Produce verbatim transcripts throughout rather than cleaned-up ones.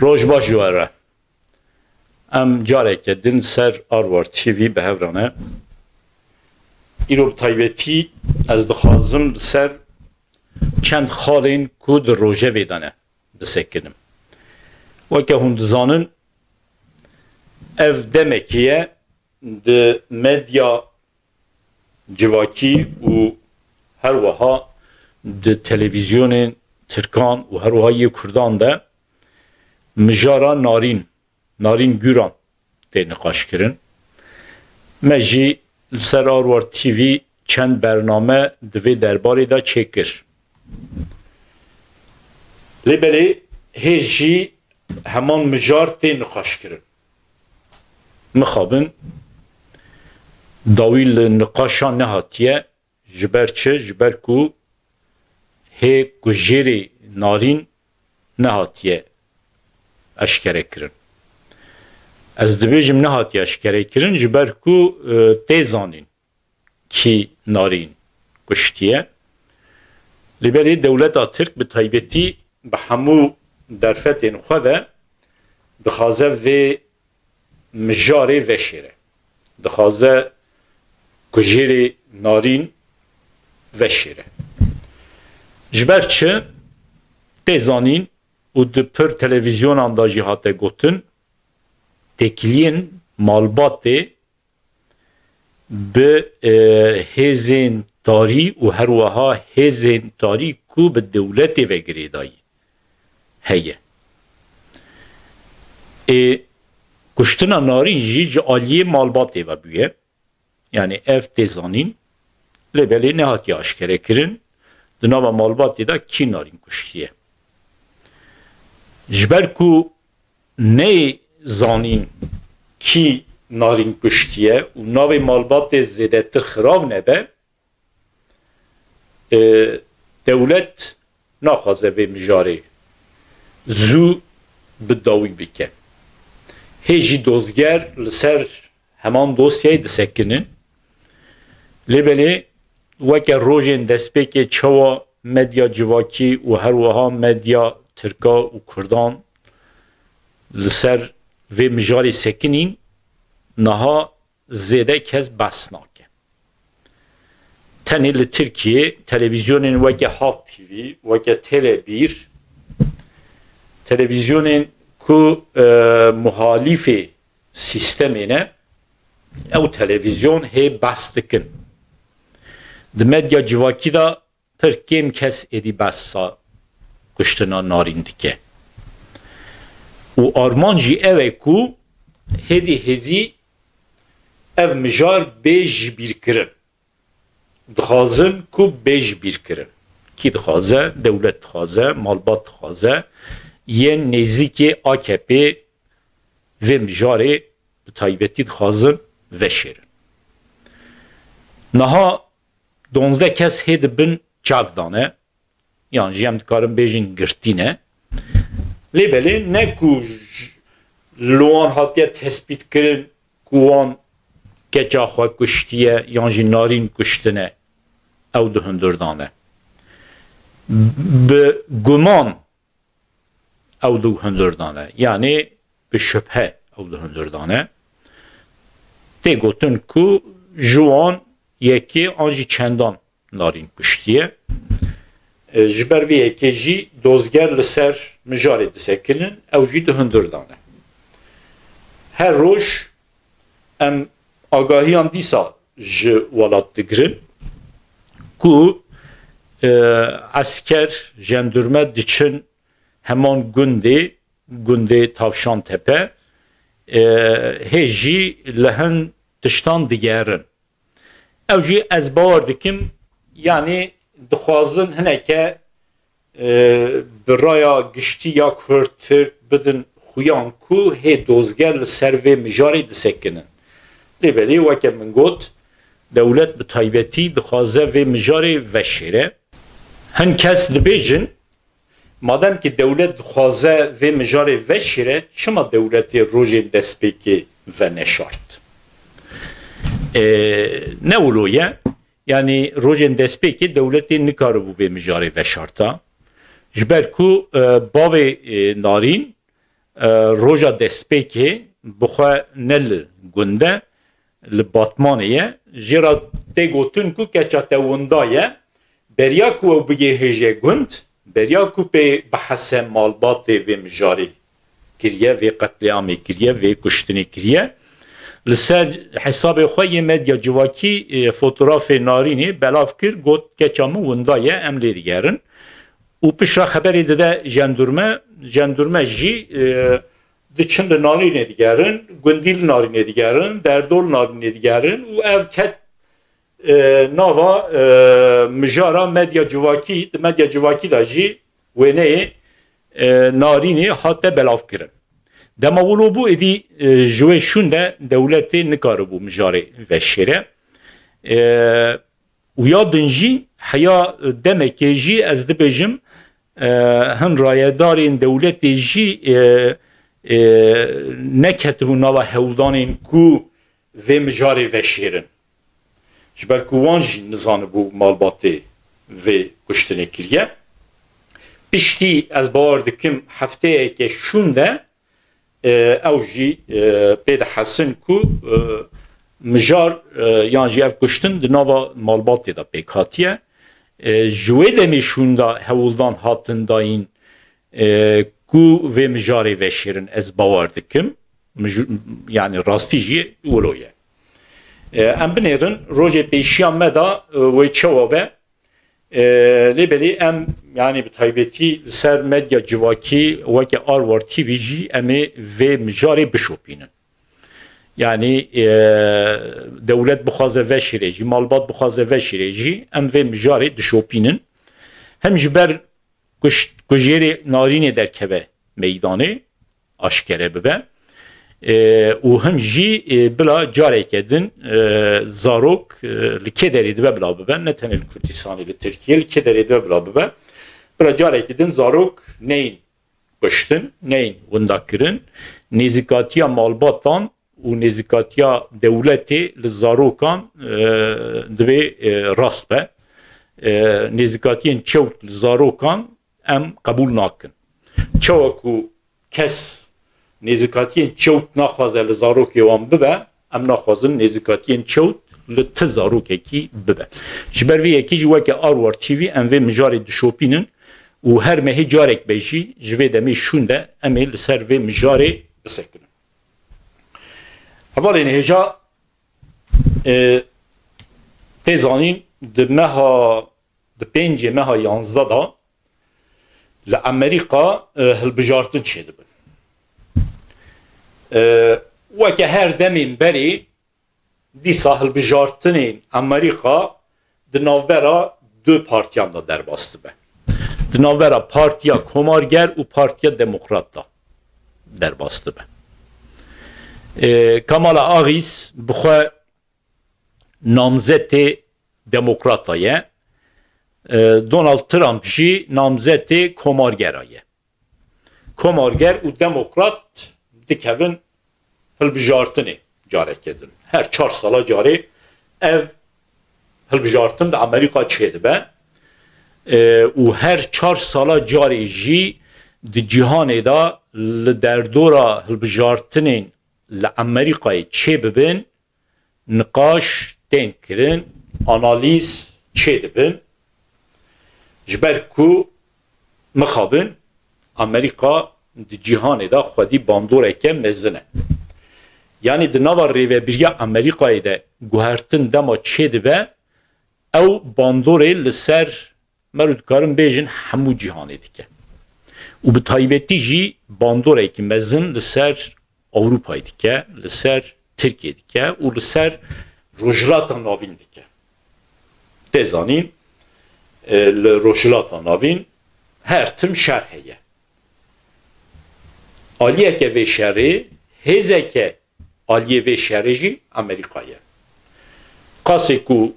Roj baş ji we re. Em careke din ser Arwar T V bi hev re ne. Îro bi taybetî ez dixwazim li ser çend xalên ku di rojevê de ne bisekinim. Weke hûn dizanin, ev demekê ye di medya civakî û her wiha di televîzyonên tirkan û her wiha yê kurdan de mijara Narîn, Narîn Guran tê niqaşkirin. Me jî li ser Arwar T V çend bername di vê derbarê de çêkir. Lê belê hê jî heman mijar tê niqaşkirin. Mixabin dawî li niqaşan nehatiye, ji ber çi? Ji ber ku hê kujêrê Narîn nehatiye eşkere kirin. Ez dibêjim nehatiye eşkere kirin, ji ber ku, e, tê zanîn kî Narîn kuştiye. Lê belê dewleta Tirk bi taybetî bi hemû derfetên xwe de dixwaze vê mijarê veşêre. Dixwaze kujêrê Narîn veşêre. Ji ber çi? Tê zanîn û di pir televîzyonan de jî hate gotin, têkiliyên malbatê bi, e, hêzên tarî û her wiha hêzên tarî ku bi dewletê ve girêdayî heye. Ê, kuştina Narîn jî ji aliyê malbatê ve bûye. Yanî ev tê zanîn, lê belê nehatiye aşkere kirin, di nava malbatê de kî Narîn kuştiye. Ji ber ku neyê zanîn kî Narîn kuştiye û navê malbatê zêdetir xirav nebe, e, dewlet naxwaze vê mijarê zû bi dawî bike. Hê jî dozger li ser heman dosyayê disekinin. Lê belê weke rojên destpêkê çawa medya civakî û her wiha medya tirka û kurdan li ser vê mijarê sekinîn, niha zêde kes behs nake. Tenê li Tirkiyê televîzyonên weke Halk T V, weke Tele bir, televîzyonên ku, e, muhalîfê sîstemê ne, ew televîzyon hê behs dikin. Di medya civakî de pir kêm kes êdî behsa kuştina Narîn dike. Û armanc jî ew e ku hêdî hêdî ev mijar bê jibîrkirin. Dixwazin ku bê jibîrkirin. Kî dixwaze? Dewlet dixwaze, malbat dixwaze. Yên nêzîkê A K P vê mijarê bi taybetî dixwazin veşêrin. Niha donzdeh kes hê di bin çav de ne, yan jî em dikarin bêjin girtî ne. Lê belê ne ku j-, li wan hatiye tespîtkirin ku wan keça xwe kuştiye yan jî Narîn kuştine, ew di hundir de ne. Bi guman ew di hundir de ne. Yanî bi şubhe ew di hundir de ne. Tê gotin ku ji wan yekê an jî çendan Narîn kuştiye. E, ji ber vê yekê jî dozger li ser mijarê disekinin, ew jî di hundir de ne. Her roj em agahiyan dîsa ji welat digirin ku, e, esker, jendurme diçin heman gundê, gundê Tavşantepe, e, hê jî li hin tiştan digerin. Ew jî ez bawer dikim, yanî dixwazin hineke, e, bi raya giştî ya kurtir bidin xuyan ku hê dozger li ser vê mijarê disekinin. Lê belê weke min got, dewlet bi taybetî dixwaze vê mijarê veşêre. Hin kes dibêjin, madem ki dewlet dixwaze vê mijarê veşêre, çima dewletê rojên destpêkê veneşart? E, ne wilo ye. Yanî rojên destpêkê dewletê nikaribû vê mijarê veşarta. Ji ber ku, e, bavê, e, Narîn, e, roja destpêkê bi xwe ne li gund e, li Batmanê ye. Jê re tê gotin ku keça te winda ye. Beriya ku ew bigê hêje gund, beriya ku pê bihese malbatê vê mijarê kiriye, vê qetlîamê kiriye, vê kuştinê kiriye. Li ser hesabê xwe yê medya civakî, e, fotografê Narînê belav kir, got, keça min winda ye, em lê digerin. Û piştre xeberê dide jendurme, jendurme jî, e, diçin li Narînê digerin, gundî li Narînê digerin, derdor li Narînê digerin û ev ket, e, nava, e, mijara medya civakî, di medya civakî de jî wêneyê, e, Narînê hate belavkirin. Dema wilo bû, êdî, e, ji wê şûn de dewletê nikaribû mijarê veşêre. E, û ya din jî, heya demekê jî ez dibêjim, e, hin rayedarên dewletê jî, e, e, neketibû nava hewldanên ku vê mijarê veşêrin. Ji ber ku wan jî nizanibû malbatê vê kuştinê kiriye. Piştî, ez bawer dikim, hefteyeke şûn de, e, ew jî, e, pê dihesin ku, e, mijar, e, yan jî ev kuştin di nava malbatê de pêk hatiye. E, ji wê demê şûn de hewldan hatin dayîn, e, ku vê mijarê veşêrin, ez bawer dikim. Mij-, yani rastî jî wilo ye. E, em binêrin rojê pêşiya me de, e, wê çawa be. E, lê belê em, yani bi taybetî li ser medya civakî weke Arwar T V jî em ê vê mijarê bişopînin. Yani, e, dewlet bixwaze veşêre jî, malbat bixwaze veşêre jî, em vê mijarê dişopînin. Hem ji ber ku ş-, ku jêrê Narînê derkeve meydanê, aşkere bibe. E, û him jî, e, bila careke din, e, zarok, e, li kê derê dibe bila bibe, ne tenê li Kurdistanê, li Tirkiyê, li kê derê dibe bila bibe. Bila careke din zarok neyên kuştin, neyên winda kirin, nêzîkatiya malbatan û nêzîkatiya dewletê li zarokan, e, divê, e, rast be. E, nêzîkatiyên çewt li zarokan em qebûl nakin. Çawa ku kes nêzîkatiyên çewt naxwaze li zarokê wan bibe, em naxwazin nêzîkatiyên çewt li ti zarokekî bibe. Ji ber vê yekê jî weke Arwar T V em vê mijarê dişopînin û her mehê carek be jî ji vê demê şûn de em ê li ser vê mijarê bisekinin. Hevalên hêja, e, tê zanîn di meha, di pêncê meha yanzdeh de li Amerîka, e, hilbijartin çêdibin. E, weke her demên berê dîsa hilbijartinên Amerîka di navbera du partiyan de derbas dibe. Di navbera Partiya Komarger û Partiya Demokrat de derbas dibe. E, Kamala Harris bi xwe namzetê demokrata ye. E, Donald Trump jî namzetê komargera ye. Komarger û demokrat dikevin hilbijartinê careke din. Her çar sala carê ev hilbijartin li Amerîka çêdibe. E, û her çar sala carê jî di cîhanê de li derdora hilbijartinên li Amerîkayê çêbibin, niqaş tên kirin, analîz çêdibin. Ji ber ku mixabin, Amerîka di cîhanê de xwedî bandoreke mezin e. Yanî di nava rêvebiriya Amerîkayê de guhertin dema çêdibe, ew bandorê li ser mero dikarin bêjin hemû cîhanê dike. Û bi taybetî jî bandorekî mezin li ser Ewropayê dike, li ser Tirkiyê dike û li ser Rojhilata Navîn dike. Tê zanîn, e, li Rojhilata Navîn her tim şer heye. Aliyeke vê şerê, hêzeke aliyê vê şerê jî Amerîka ye. Qasê ku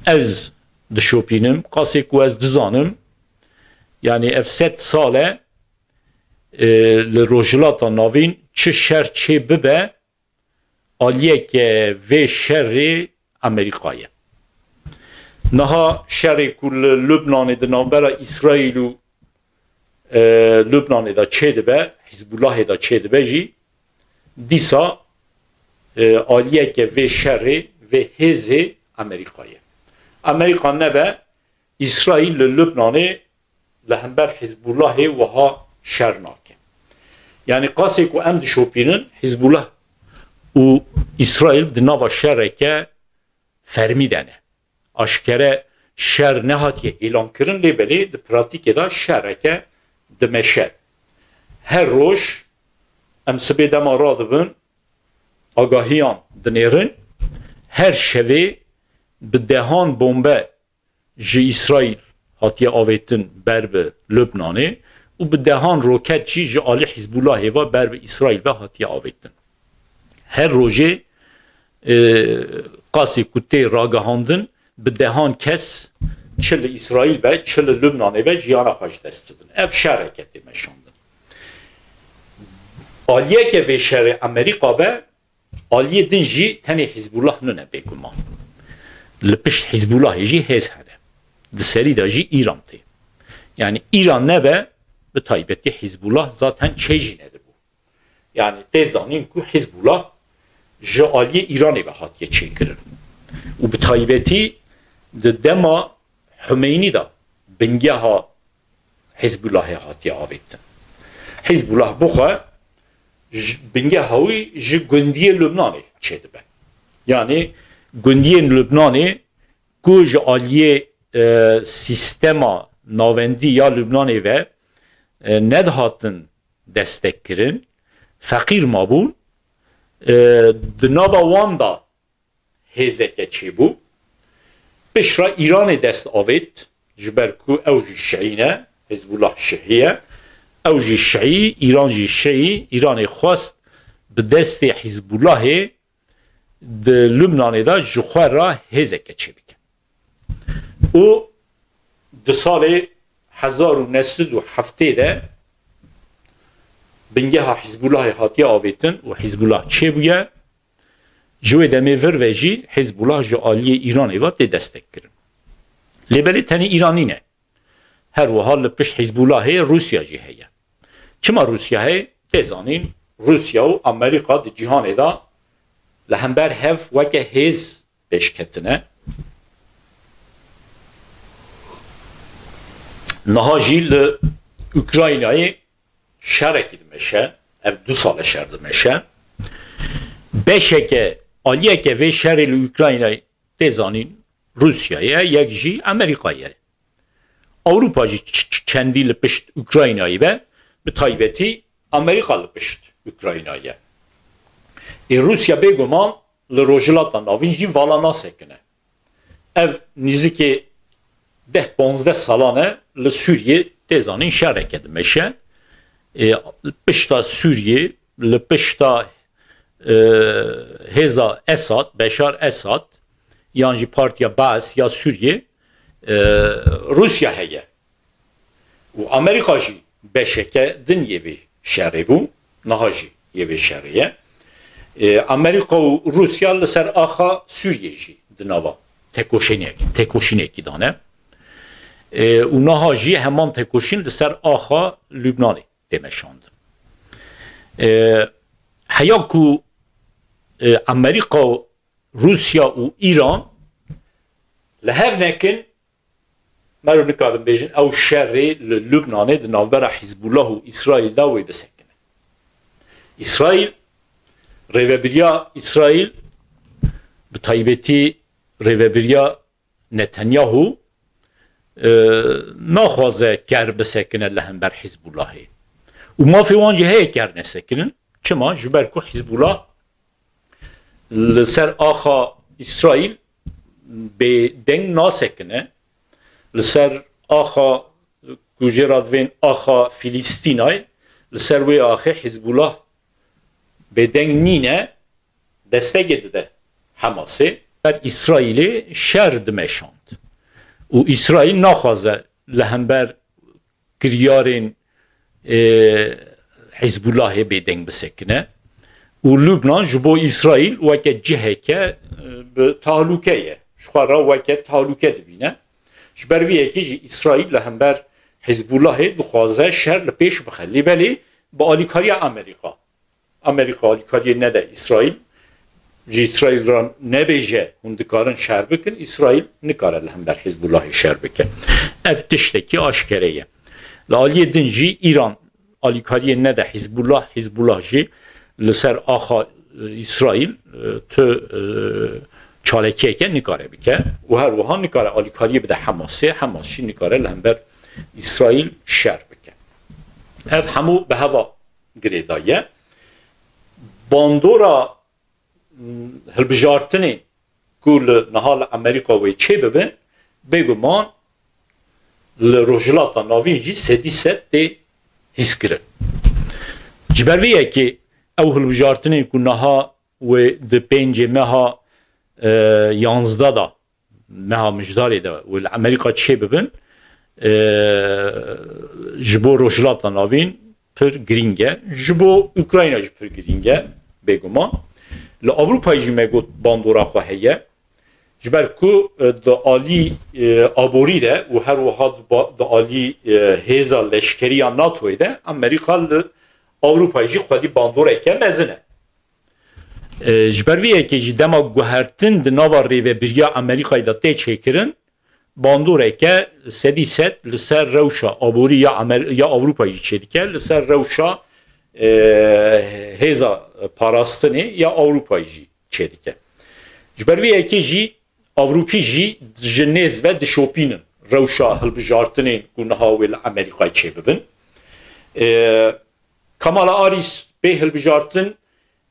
ez dişopînim, qasê ku ez dizanim, yanî ev sed sal e, e, li Rojhilata Navîn çi şer çê bibe, aliyeke vê şerê Amerîka ye. Niha şerê ku li Lubnanê di navbera Îsraîl û, e, Lubnanê de çêdibe, Hizbûlahê de çêdibe jî, dîsa, e, aliyeke vê şerê, vê hêzê Amerîka ye. Amerîka nebe, Îsraîl li Lubnanê li hember Hizbûlahê wiha şer nake. Yanî qasê ku em dişopînin, Hizbûlah û Îsraîl di nava şereke fermî de ne. Aşkere şer nehatiye îlankirin, lê belê di pratîkê de şereke dimeşe. Her roj em sibê dema radibin, agahiyan dinêrin, her şevê bi dehan bombe ji Îsraîl hatiye avêtin ber bi Lubnanê û bi dehan roket jî ji alî Hizbûlahê ve ber bi Îsraîl ve hatiye avêtin. Her rojê, e, qasê ku tê ragihandin, bi dehan kes çi li Îsraîl ve, çi li Lubnanê ve jiyana xwe ji dest didin. Ev şereke tê meşandin. Aliyeke vê şerê Amerîka be, aliyê din jî tenê Hizbûlah nine bêguman. Li pişt Hizbûlahê jî hêz hene. Di serî de jî Îran tê. Yanî Îran nebe, bi taybetî Hizbûlah zaten çê jî nedibû. Yanî tê zanîn ku Hizbûlah ji aliyê Îranê ve hatiye çêkirin. Û bi taybetî di dema Humeynî de bingeha Hizbûlahê hatiye avêtin. Hizbûlah bixwe ji, bingeha wî ji gundiyê Lubnanê çêdibe. Yanî gundiyên Lubnanê ku ji aliyê, e, sîstema navendî ya Lubnanê ve, e, nedihatin destekkirin, feqîr mabûn, e, di nava wan de hêzeke çêbû. Piştre Îranê dest avêt, ji ber ku ew jî şiî ne, Hizbûlah şiî ye. Ew jî şiî, Îran jî şiî, Îranê xwest bi destê Hizbûlahê di Lubnanê de ji xwe re hêzeke çêbike. Û di salê hezar û neh sed û heftê de bingeha Hizbûlahê hatiye avêtin û Hizbûlah çêbûye. Ji wê demê vir ve jî Hizbûlah ji aliyê Îranê ve tê destekkirin. Lê belê tenê Îran nîne. Her wiha li pişt Hizbûlahê Rûsya jî heye. Çima Rûsya heye? Tê zanîn, Rûsya û Amerîka di cîhanê de li hember hev weke hêz pêş ketine. Niha jî li Ukraynayê şerekî dimeşe, ev du sal e şer dimeşe. Beşeke, aliyeke vê şerê li Ukraynayê tê zanîn Rûsya ye, yek jî Amerîka ye. Ewropa jî ç-, ç-, çendî li pişt Ukraynayê be, bi taybetî Amerîka li pişt Ukraynayê ye. Ê Rûsya bêguman li Rojhilata Navîn jî vala nasekine. Ev nîzikê deh panzdeh salan e li Sûriyê tê zanîn şereke dimeşe. Ê, pişta Sûriyê, li pişta, e, hêza Esad, Beşar Esad, yan jî Partiya Baas ya Sûriyê, e, Rûsya heye. Û Amerîka jî beşeke din yê vê şerê bû, niha jî yê vê şerê ye. E, Amerîka û Rûsya li ser axa Sûriyê jî di nava tekoşînek-, tekoşînekî de ne. E, û niha jî heman tekoşîn li ser axa Lubnanê tê meşandin. E, heya ku, e, Amerîka, Rûsya û Îran li hev nekin, mero nikarin bêjin ew şerê li Lubnanê di navbera Hizbûlah û Îsraîl de wê bisekine. Îsraîl, rêvebiriya Îsraîl, bi taybetî rêvebiriya Netanyahu, e, naxwaze ker bisekine li hember Hizbûlahê. Û mafê wan jî heye ker nesekinin. Çima? Ji ber ku Hizbûlah li ser axa Îsraîl bêdeng nasekine, li ser axa ku jê re divên axa Filîstînayê, li ser wê axê Hizbûlah bêdeng nîne, destegê dide Hemasê. Ber Îsraîlê şer dimeşand û Îsraîl naxwaze li hember kiryarên, e, Hizbûlahê bêdeng bisekine û Lubnan ji bo Îsraîl weke ciheke, e, bi tahlûke ye. Ji xwe re weke tahlûke dibîne. Ji ber vê yekê jî Îsraîl li hember Hizbullahê dixwaze şer li pêş bixe. Lê belê bi alîkariya Amerîka. Amerîka alîkariyê nede Îsraîl, ji Îsraîl re nebêje hûn dikarin şer bikin, Îsraîl nikare li hember Hizbullahê şer bike. Ev tiştekî aşkere ye. Li aliyê din jî Îran alîkariyê nede Hizbullah, Hizbullah jî li ser axa, e, Îsraîl, e, tu, e, çalakiyeke nikare bike û her wiha nikare alîkariyê bide Hamasê, Hamas jî nikare li hember Îsraîl şer bike. Ev hemû bi heva girêdaye. Bandora, m, hilbijartinê ku li niha li Amerîka wê çêbibin, bêguman li Rojhilata Navîn jî sedî sed tê hîskirin. Ji ber vê yekê ew hilbijartinên ku niha wê di pêncê meha, e, yanzdeh de, meha Mijdarê de wê li Amerîka çêbibin, e, ji bo Rojhilata Navîn pir girîng e. Ji bo Ukrayna jî pir girîng e, bêguman. Li Ewropayê jî me got bandora xwe heye. Ji ber ku, e, di alî, e, aborî de û her wiha di ba-, di alî, e, hêza leşkerî ya NATOyê de Amerîka li Ewropayê jî xwedî bandoreke mezin e. E, ji ber vê yekê jî dema guhertin di nava rêvebiriya Amerîkayê de tê çêkirin, bandoreke sedî sed li ser rewşa aborî ya Amer-, ya Ewropayê jî çêdike, li ser rewşa, e, hêza parastinê ya Ewropayê jî çêdike. Ji ber vê yekê jî Ewropî jî ji nêz ve dişopînin rewşa hilbijartinên ku niha wê li Amerîkayê çêbibin. E, Kamala Harris bê hilbijartin,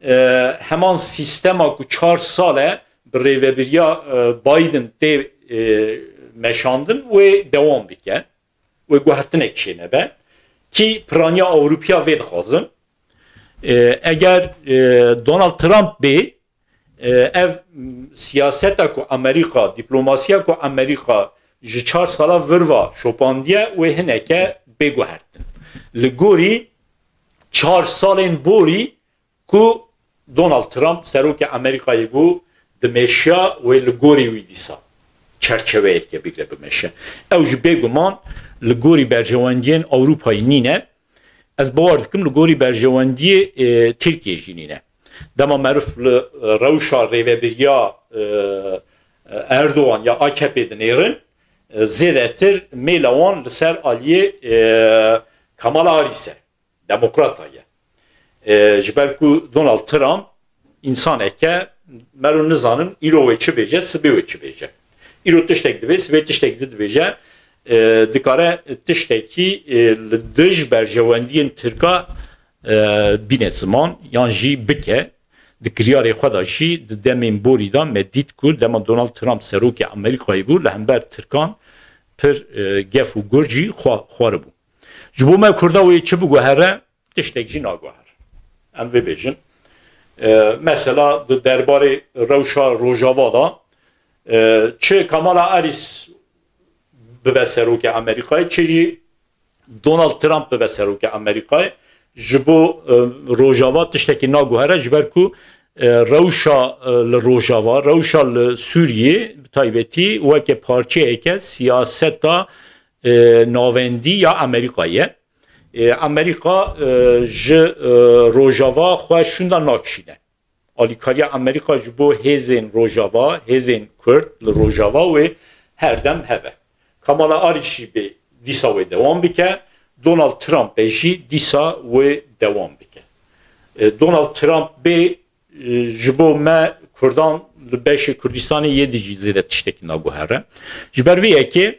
e, heman sîstema ku çar sal e bi rêvebiriya, e, Biden tê, e, meşandin wê dewam bike, wê guhertinek çênebe. Kî piraniya Ewropiya vê dixwazin. E, eger, e, Donald Trump bê, e, ev, m, siyaseta ku Amerîka, diplomasiya ku Amerîka ji çar sala vir ve şopandiye, wê hineke bê guhertin. Li gorî çar salên borî ku Donald Trump serokê Amerîkayê bû, dimeşiya, wê li gorî wî dîsa çerçeveyeke bigre bimeşe. Ew jî bêguman li gorî berjewendiyên Ewropayê nîne. Ez bawer dikim li gorî berjewendiyê, e, Tirkiyê jî nîne. Dema meriv li, e, rewşa rêvebiriya, e, Erdogan ya A K P dinêrin, e, zêdetir mêla wan li ser aliyê, e, Kamala Harris e, demokrata ye. E, ji ber ku Donald Trump însaneke, mero nizanin îro wê çi bêje, sibê wê çi bêje. Îro tiştek dibê, sibê tiştek di dibêje, e, dikare tiştekî, e, li dij berjewendiyên Tirka, e, bîne ziman yan jî bike. Di kiryarê xwe de jî di demên borî de me dît ku dema Donald Trump serokê Amerîkayê bû, li hember Tirkan pir, e, gef û gur jî xwe, xwaribû. Ji bo me Kurda wê çi biguhere, tiştek jî naguhere. Em vê bêjin. E, mesela di derbarê rewşa Rojava de, e, çi Kamala Harris bibe serokê Amerîkayê, çi jî Donald Trump bibe serokê Amerîkayê, ji bo, e, Rojava tiştekî naguhere, ji ber ku, e, rewşa, e, li Rojava, rewşa li Sûriyê bi taybetî weke parçeyeke siyaseta, e, navendî ya Amerîkayê ye. E, Amerîka, e, ji, e, Rojava xwe şûnda nakişîne. Alîkariya Amerîka ji bo hêzên Rojava, hêzên Kurd li Rojava wê her dem hebe. Kamala Harris jî bê dîsa wê dewam bike, Donald Trump be jî dîsa wê dewam bike. E, Donald Trump bê, e, ji bo me Kurdan li beşê Kurdistanê yê dî jî zêde tiştekî naguhere. Ji ber vê yekê,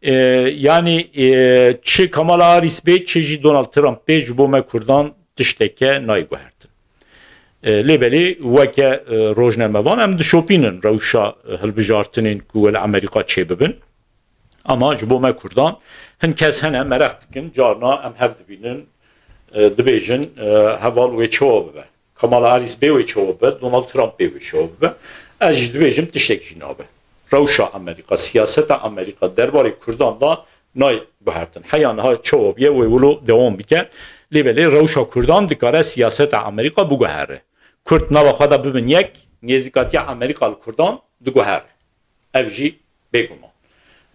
e, yanî, e, çi Kamala Harris bê, çi jî Donald Trump bê, ji bo me Kurdan tişteke nayê guhertin. E, lê belê weke, e, rojnamevan em dişopînin rewşa, e, hilbijartinên ku li Amerîka çêbibin. Ama ji bo me Kurdan hin kes hene mereq dikin, carna em hev dibînin, e, dibêjin, e, heval wê çawa bibe. Kamala Harris bê wê çawa bibe, Donald Trump bê wê çawa bibe. Ez jî dibêjim tiştek jî nabe. Rewşa Amerîka, siyaseta Amerîka derbarê Kurdan de nayê guhertin. Heya niha çawa bûye wê wilo dewam bike. Lê belê rewşa Kurdan dikare siyaseta Amerîka biguhere. Kurd nava xwe de bibin yek, nêzîkatiya Amerîka li Kurdan diguhere. Ev jî bêguman.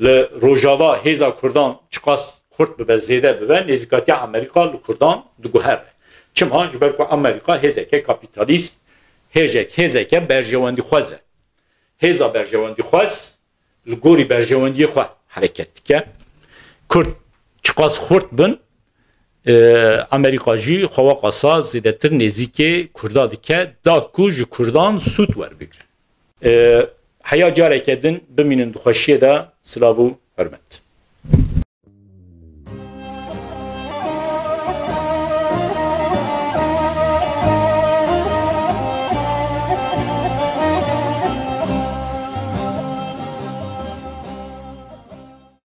Li Rojava hêza Kurdan çiqas kurt bibe, zêde bibe, nêzîkatiya Amerîka li kurdan diguhere. Çima? Ji ber ku Amerîka hêzeke kapîtalîst, hêzek, hêzeke berjewendîxwez e. Hêza berjewendîxwez li gorî berjewendiyê xwe hereket dike. Kurd çiqas xurt bin, e, Amerîka jî xwe weqasa zêdetir nêzîkê kurda dike, da ku ji kurdan sûd werbigrin. E, heya careke din bimînin di xweşiyê de, silav û hurmet.